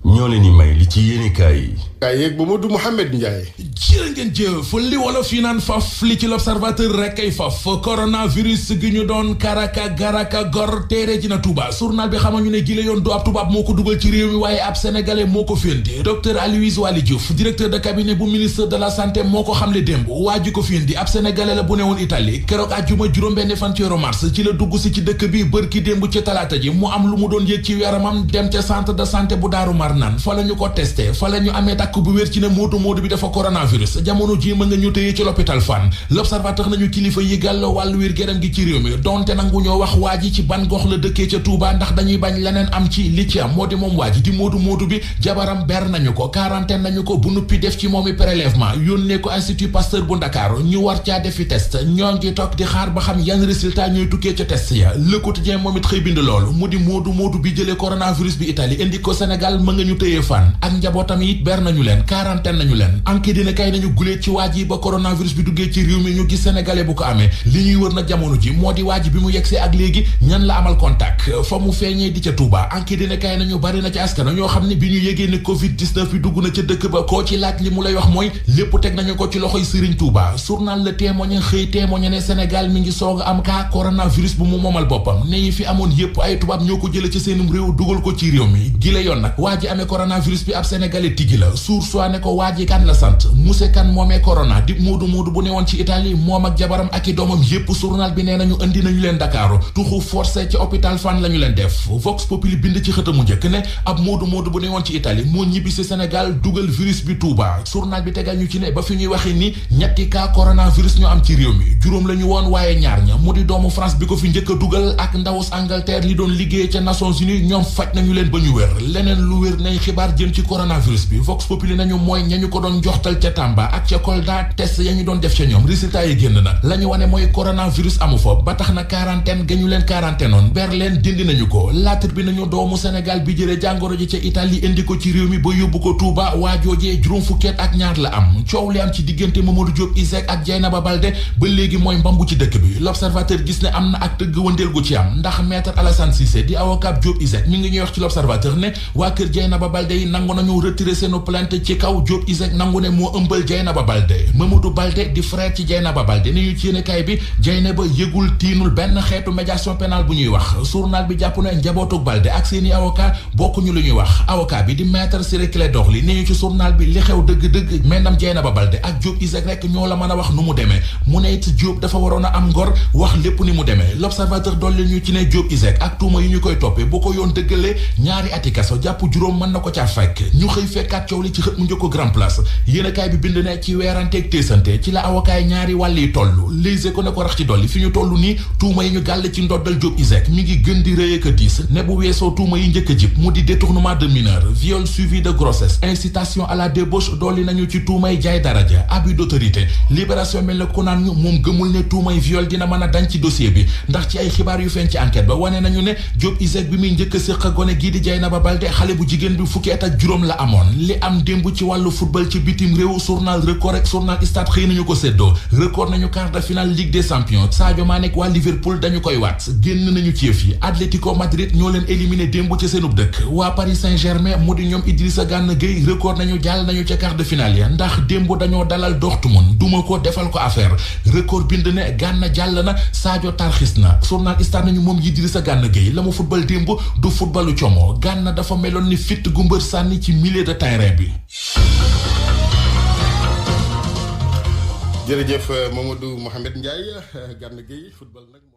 ñoo leen di may li ci yéenekaay yi. kaay yeeg Mamadou Mouhamed Ndiaye. jërë ngeen jëf li wolof yi naan faf li ci l'observateur rek ay faf coronavirus gi ñu doon karaka garaka gor téere ji na Touba journal bi xamal ñu ne gile yoon du ab tubaab moo ko dugal ci réew mi waaye ab sénégalais moo ko féndi docteur Aloyse Waly Diouf directeur de cabinet bu ministre de la santé moo ko xamle démb waa ji ko féndi ab sénégalais la bu newoon Italie keroog àjjuma juróom-benn fan ci weeru mars ci la dugg si ci dëkk bi bërki démb ci talaata ji mu am lu mu doon yëg ci yaramam dem ca centre de santé bu Daaru Marnaan fa la ñu ko testé fa la ñu amee takk bu wér ci ne moodu bi dafa coronavirus jamono ji mën nga ñu téye ci l'hôpital Fann l'observateur nañu kilifa yi gàll wàllu wér géram gi ci réew mi donte nangu ñoo wax waa ji ci ban gox la dëkkee ca Touba ndax dañuy bañ leneen am ci li ci am moo di moom waa ji di moodu bi jabaram ber nañu ko quarantaine nañu ko bu nuppi def ci moomi prélèvement yónnee ko institut Pasteur bu Ndakaaru ñu war caa defi test ñoo ngi toog di xaar ba xam yan résultat ñooy tukkee ca test ya Le Quotidien moom it xëy bind loolu mu di moodu bi jëlee coronavirus bi Italie indi ko Sénégal mën nga ñu téye Fann ak njabootam it ber nañu leen quarantaine nañu leen enquête dina kay nañu gulee ci waaj yi ba coronavirus bi duggee ci réew mi ñu gis sénégalais bu ko amee li ñuy wër nag jamono ji moo di waaj bi mu yegsee ak léegi ñan la amal contact fa mu feeñee di ca Touba enquête dina kay nañu bari na ci askan ñoo xam ne bi ñu yégee ne Covid 19 bi dugg na ca dëkk ba koo ci laaj li mu lay wax mooy lépp teg nañu ko ci loxoy Serigne Touba journal Le Témoin xëy témoigné ne Sénégal mi ngi soog a am cas coronavirus bu mu moomal boppam ne yi fi amoon yépp ay tubaab ñoo ko jële ci seenum réew dugal ko ci réew mi gi la yoon nag waa ji amee coronavirus bi ab sénégalais tigi la source ne ko waa ji kan la sant monsieur kan moomee corona di moodu bu newoon ci Italie moom ak jabaram ak i doomam yépp journal bi nee nañu indi nañu leen Dakar tuxu forcé ci hôpital Fann lañu leen def Vox Populi bind ci xëtamu njëkk ne ab moodu bu newoon ci Italie moo ñibbi si Sénégal dugal virus bi Touba journal bi tegal ñu ci ne ba fi ñuy waxee ni ñetti cas coronavirus ñu am ci réew mi juróom la ñu woon waaye ñaar ña mu di doomu France bi ko fi njëkk a dugal ak ndawus Angleterre li doon liggéey ca Nations Unies ñoom faj nañu leen ba ñu wér leneen lu wér nay xibaar jëm ci coronavirus bi Vox Populi nañu mooy ñañu ko doon joxtal ca Tamba ak ca Kolda test ya ñu doon def ca ñoom résultat yi génn na la ñu wane mooy coronavirus amu fa ba tax na quarantaine ga ñu leen quarantaine oon ber leen dindi nañu ko laatar bi nañu doomu Sénégal bi jëlee jàngoro ji ca Italie indi ko ci réew mi ba yóbbu ko Touba waajoojee juróom fukkeet ak ñaar la am coow li am ci diggante Mamadou Diop Iseg ak Dieynaba Baldé ba léegi mooy mbambu ci dëkk bi l'observateur gis ne am na ak tëgg wëndeel gu ci am ndax maître Alassane Cissé di avocat Diop Iseg mi ngi ñuy wax ci l'observateur ne waa kër Dieynaba Baldé yi nangu nañu retirer seenu plainte ci kaw Diop Iseg nangu ne moo ëmbal Dieynaba Baldé Mamadou Baldé di frère ci Dieynaba Baldé ni ñu ci yéenekaay bi Dieynaba yëgul tiinul benn xeetu médiation pénale bu ñuy wax journal bi jàpp ne njabootuk Baldé ak seeni avocat bokkuñu lu ñuy wax avocat bi di maître Ciré Clédor Ly ni ñu ci journal bi li xew dëgg-dëgg mennam Dieynaba Baldé ak Diop Iseg rek ñoo la mën a wax nu mu demee mu ne it Diop dafa waroon a am ngor wax lépp ni mu demee l'observateur dolli ñu ci ne Diop Iseg ak tuuma yi ñu koy toppee bu ko yoon dëggalee ñaari ati kaso jàpp juróom mën na ko caa fekk ñu xëy fekkaat coow li ci xët mu njëkk Grand Place yéenekaay bi bind ne ci weeranteeg téesante ci la avocat yi ñaari wàll yi toll léegi ko ne ko rax ci dolli fi ñu toll nii tuuma yi ñu gàll ci ndoddal Diop Iseg mi ngi gën di rëy ak a diis ne bu weesoo tuuma yi njëkk a jib mu di détournement de mineur viol suivi de grossesse incitation à la débauche dolli nañu ci tuumay jaay daraja abus d'autorité libération mel ne ku naan ñu moom gëmul ne tuumay viol dina mën a dañ ci dossier bi ndax ci ay xibaar yu feeñ ci enquête ba wane nañu ne Diop Iseg bi muy njëkk a séq ak gone gii di Dieynaba Baldé xale bu jigéen bi fukki at ak juróom la amoon li am démb ci wàllu football ci bitim réew journal Record ak journal Stade xëy nañu ko séddoo Record nañu quart de finale Ligue des Champions Sadio Mané ak waa Liverpool dañu koy waat génn nañu ci yëf yi Atlético Madrid ñoo leen éliminé démb ci seenub dëkk waa Paris Saint-Germain mu di ñoom Idrissa Gana Gueye Record nañu jàll nañu ca quart de finale ya ndax démb dañoo dalal Dortmund duma ko defal ko affaire Record bind ne Gana jàll na Sadio tarxis na journal Stade nañu moom Idrissa Gana Gueye la mu football démb du footballu como Gana dafa meloon ni fit gu mbër sànni ci milieu de terrain bi. jërëjëf Mamadou Mouhamed Ndiaye Gana Gueye football nag